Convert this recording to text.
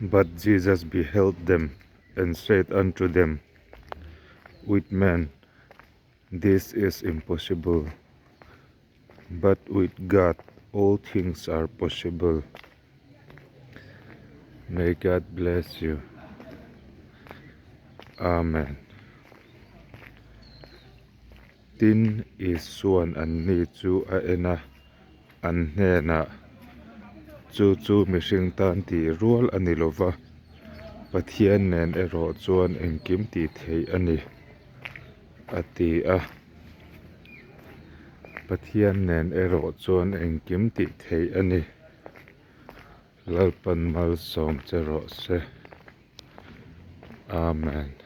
But Jesus beheld them and said unto them, With men this is impossible, but with God all things are possible. May God bless you. Amen. Tin, Isua'n anni chu a en a, an hnenah, Chu chu mihring tan tih rual a ni lo va, Pathian nen erawh chuan engkim tih theih a ni, a ti a. Pathian nen erawh chuan engkim tih theih a ni. Lalpan malsawm che rawh se. Amen.